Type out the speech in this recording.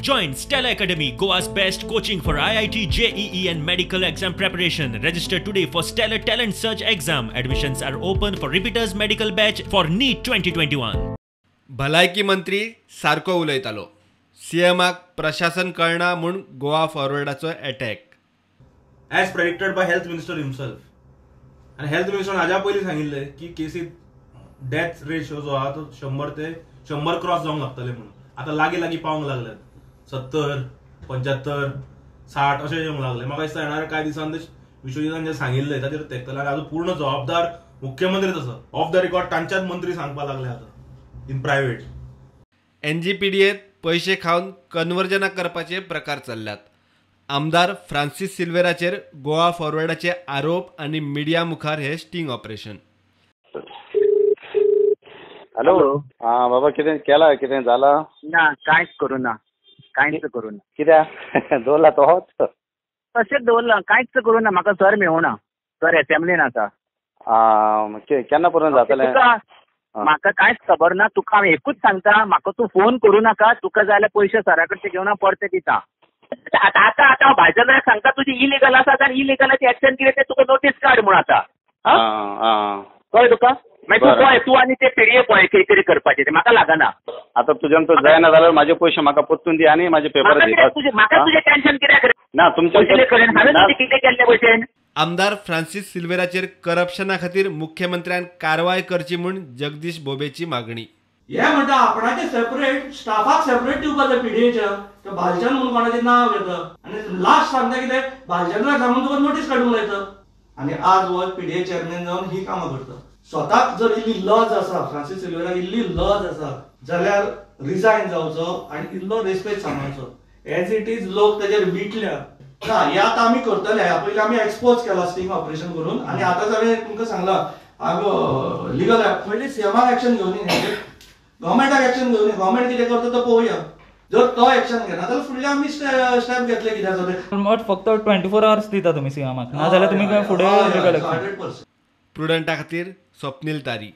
Join Stellar Academy, Goa's best coaching for IIT, JEE and medical exam preparation. Register today for Stellar Talent Search exam. Admissions are open for repeaters medical batch for NEET 2021. भलायकी मंत्री सारको उलयतालो, सीएमाक प्रशासन कळना म्हूण गोवा फॉरवर्डाचो attack. As predicted by health minister himself. आनी health मिनिस्टरान हाज्या पयलीं सांगिल्लें की केसीत डेथ रेशो जो आहा तो 100 ते 100 क्रॉस जावंक लागतले म्हणून. आतां लागीं लागीं पावंक लागल्यात, 70, 75, 60 अशें येवंक लागले. म्हाका दिसता येणाऱ्या कांय दिसान विश्वजितान जें सांगिल्लें ताचेर तेंकतले. आनी आजून पूर्ण जबाबदार मुख्यमंत्रीच आसा. ऑफ the record तांच्याच मंत्री सांगपाक लागले आतां इन प्रायवेट. एनजीपीडीएत पयशे खावन कन्वर्जना करपाचे प्रकार चल्ल्यात. आमदार फ्रांसीस सिल्वेराचेर गोवा फॉरवर्डाचे आरोप आनी मिडिया मुखार हे स्टिंग ऑपरेशन. हॅलो, हा बाबा, कितें केलां, कितें जालां? ना, कांयच करूं ना, कांयच करूं ना. कित्याक दवरला तोच? तशेंच दवरला, कांयच करूं ना. म्हाका सर मेळना, सर एसेंब्लीन आसा. केन्ना पर्यंत जातलें? म्हाका कांयच खबर ना. तुका हांव एकूच सांगता, म्हाका तूं फोन करूं नाका. तुका जाल्यार पयशे सरा कडचे घेवन हांव परते दिता. आतां आतां हांव भाजनाक सांगता तुजी इलिगल आसा जाल्यार इलिगलाची एक्शन कितें तें तुका नोटीस काड म्हूण आतां. कळ्ळें तुका? मागीर तूं पळय, तूं आनी ते पिडये पळय कितें तरी करपाचें, तें म्हाका लागना. आतां तुज्यान तो जायना जाल्यार म्हाजे पयशे म्हाका परतून दी आनी म्हाजे पेपर दी. म्हाका तुजें टेन्शन कित्याक ना? तुमचे कडेन हांवें तुजें कितें केल्लें भशेन? आमदार फ्रांसीस सिल्वेराचेर करप्शना खातीर मुख्यमंत्र्यान कारवाय करची म्हूण जगदीश बोबेची मागणी. हे म्हणटा आपणाचे सेपरेट स्टाफाक सेपरेट दिवपाक जाय पीडीएच्या. ते भालचंद्र म्हणून कोणाचें नांव घेता आनी लास्ट सांगता कितें, भालचंद्राक सांगून तुका नोटीस काडूंक लायता. आनी आज हो पीडीए चेअरमॅन जावन ही कामां करता. स्वताक जर इल्ली लज आसा, फ्रांसीस सिल्वेराक इल्ली लज आसा जाल्यार रिजायन जावचो आनी इल्लो रेस्पेद सांबाळचो. एज it is लोक तेजेर विटल्या ना. हे आतां आमी करतले. ह्या पयलीं आमी एक्सपोज केला स्टिंग ऑपरेशन करून आनी आतांच हांवें तुमकां सांगलां हांव लिगल पयलीं सीएमाक एक्शन घेवनी, गव्हर्मेंटाक एक्शन घेवनी. गव्हर्मेंट कितें करता तो पळोवया. जर तो एक्शन घेना जाल्यार फुडले आमी स्टेप घेतले कित्याक जाता. फक्त 24 आवर्स दिता तुमी सीएमाक, ना जाल्यार तुमी फुडें लिगल एक्शन. प्रुडंटा खातीर स्वप्नील तारी.